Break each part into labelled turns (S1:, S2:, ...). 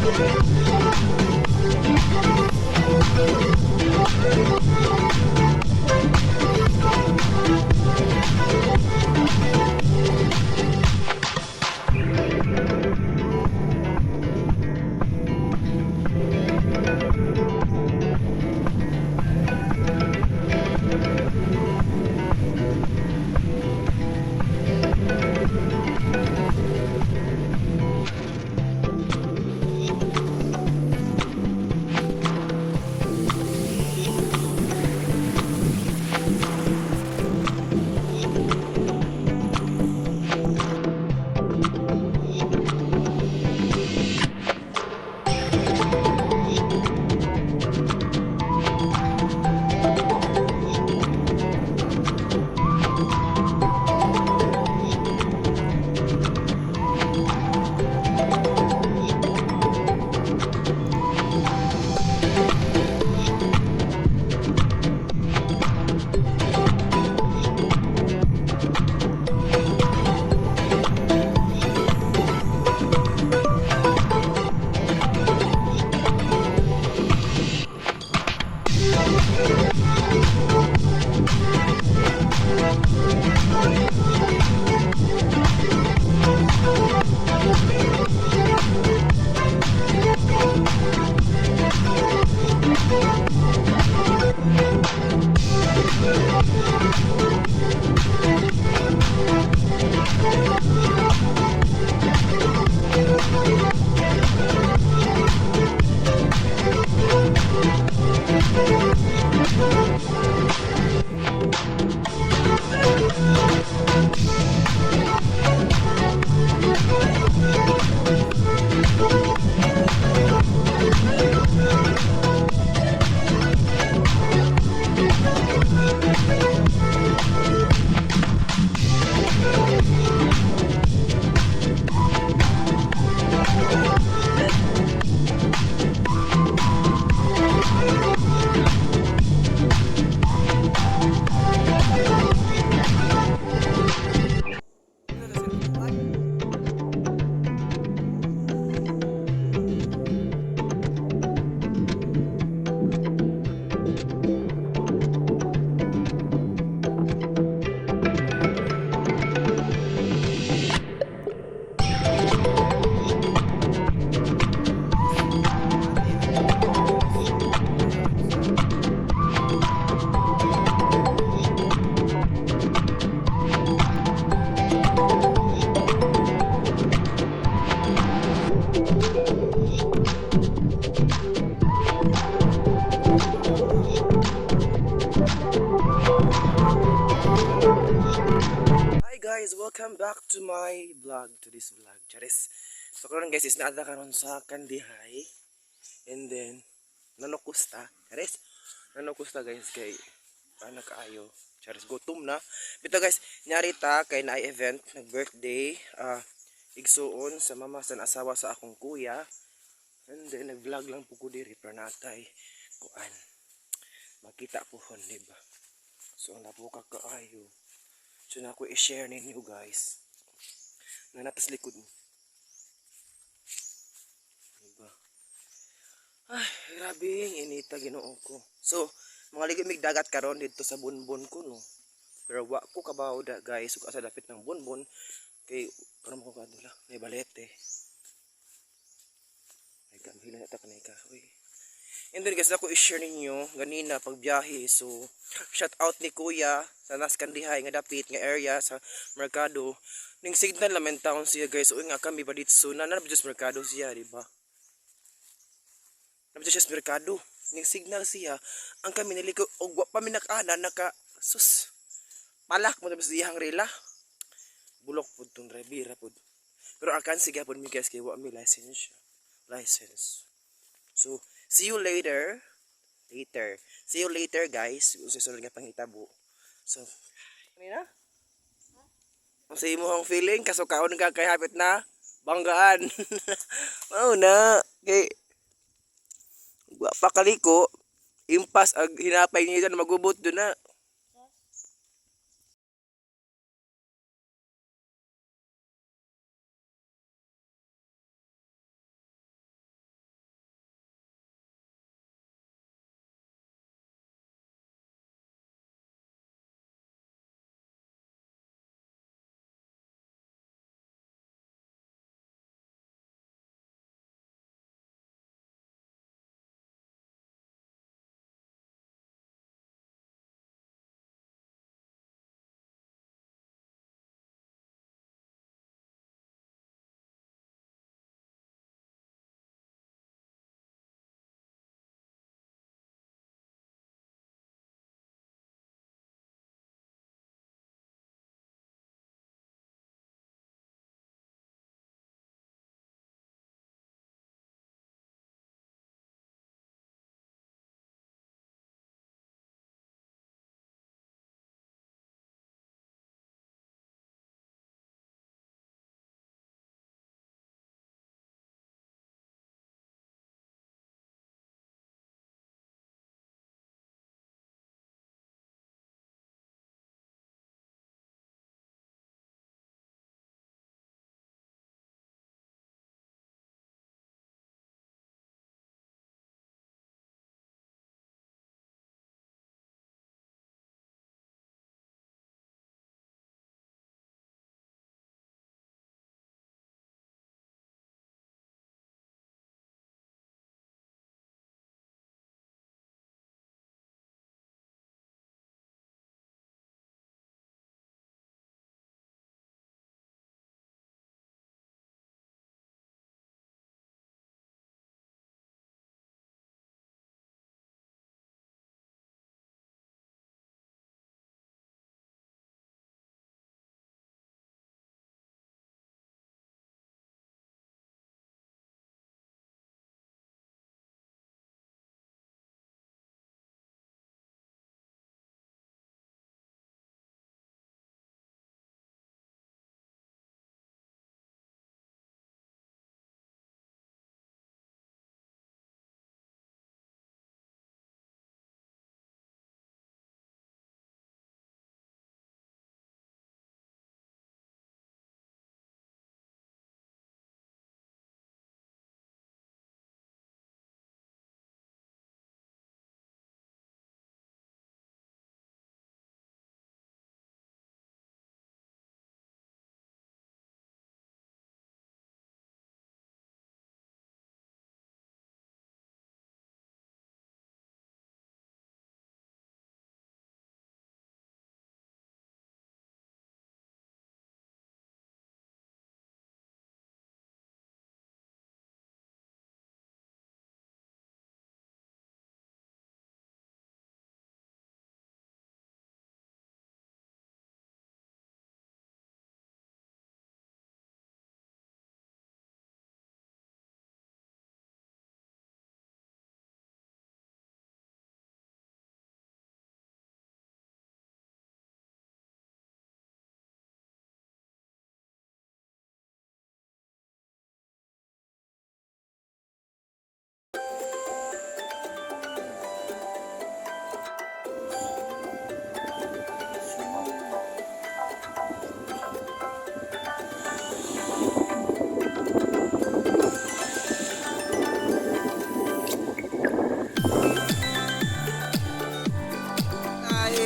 S1: Hi guys, welcome back to my vlog, to this vlog. Charis. So karon guys is naada karon sa Kandihay. And then nanokusta. Charis. Nanokusta guys kay ana kaayo. Charis, gutom na. Bito guys, nyari ta kay naay event, nag-birthday, igsuon sa mama sa asawa sa akong kuya. And then nag-vlog lang po ko diri para natay kuan. Makita po hon, di ba? So ang nabuka kaayo. So na ako i-share ninyo guys. Na natas likod mo. Diba? Ay, grabe ang inita Ginoo ko. So, mga ligo mig dagat karon dito sa Bonbon ko no. Pero wa ko kabaw da guys, ug asa dapit ng Bonbon kay karon mo ko kadula, may balete. Ay kamhila na ta kanay kahoy. And then guys, ako i-share ninyo ganina pagbiyahe. So, shout out ni Kuya sa Nas Kandihay nga dapit nga area sa merkado. Ning signal lamen town siya guys. Uy nga kami ba dito na na sa merkado siya, di ba? Na siya sa merkado. Ning signal siya, ang kami niliko og wa pa mi nakaana naka sus. Palak mo sa iyang rela. Bulok pud tong driver pud. Pero akan sige pud mi guys kay wa mi license. License. So, see you later. Later. See you later, guys. Kung susunod nga panghitabo. So, kanina? Ang sa imong feeling, kasukaon ka kay hapit na banggaan. Mao na. Kay, wa pa kaliko, impas ag hinapay niya na magubot doon na.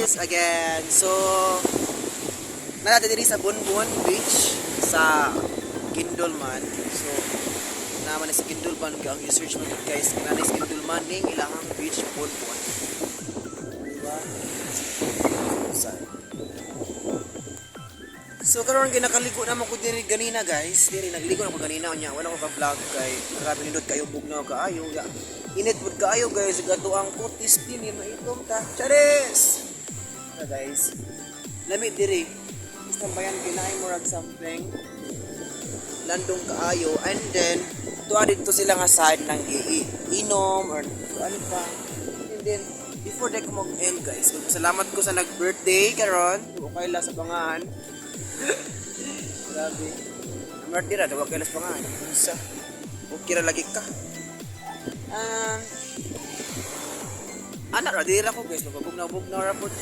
S1: guys again. So, naa ta diri sa Bonbon Beach sa Guindulman. So, naman sa Guindulman ang i-search mo guys, naa sa Guindulman ning ilahang beach Bonbon. Diba? So karon ginakaligo na ko diri ganina, guys. Diri nagligo na ko ganina unya wala ko ka vlog kay grabe nindot kayo, bugnaw kaayo ya. Init pud kaayo, guys, gato ang kutis din maitom ta. Charis. Tara, guys. Lami diri. Basta bayan ginaay murag something. Landong kaayo and then tuwa dito sila nga side ng inom or ano pa. And then before ko mag-end, guys, salamat ko sa nag-birthday karon. Okay lang sa bangaan. Grabe. Ang birthday ra, okay lang sa bangaan. Unsa? Okay ra lagi ka. Anak ra dira ko, guys, magabugnaw-bugnaw ra pud.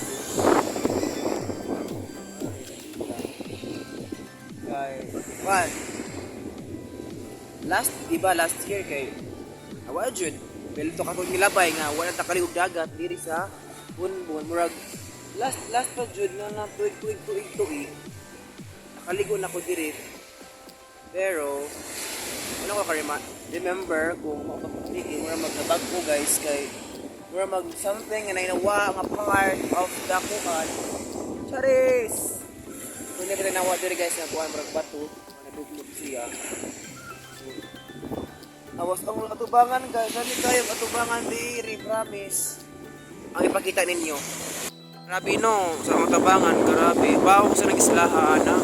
S1: Kay, what? Last, di ba last year kay awa jud belto ka kong nilabay nga wala ta kaligog dagat diri sa Bonbon. Murag last last pa jud nga na tuig tuig tuig tuig nakaligo na ko diri, pero wala ko karima remember kung mao pa diri. Murag magnabag ko, guys, kay murag mag something nga nainawa nga part of the kuan. Charis! Kung hindi nawa diri, guys, nga kuan, murag bato naduglog siya. Awas ang atubangan, guys. Ano kayo atubangan diri, promise. Ang ipakita ninyo. Grabe no, sa mga tabangan, grabe. Bawo ko sa nag-islaha na.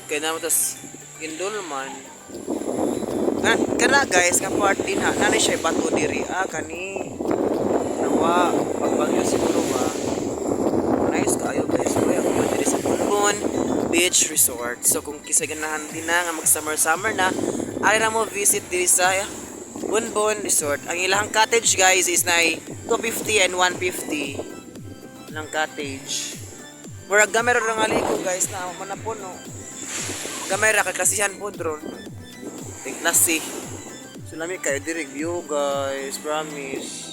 S1: Kaya naman tas Guindulman. Kana guys, nga part din ha. Nani siya bato diri. Ah, kani. Nawa, pagbagyo siguro ba. Nice kaayo, guys. Kaya ako diri sa Bonbon Beach Resort. So kung kinsa ganahan din na nga mag summer summer na, ari na mo visit diri sa Bonbon Resort. Ang ilang cottage, guys, is na 250 and 150 ng cottage. Murag gamay ra nga ligo, guys, na manapuno. Gamay ra kay klasihan po drone. Ting klase. So lami kayo diri view, guys, promise.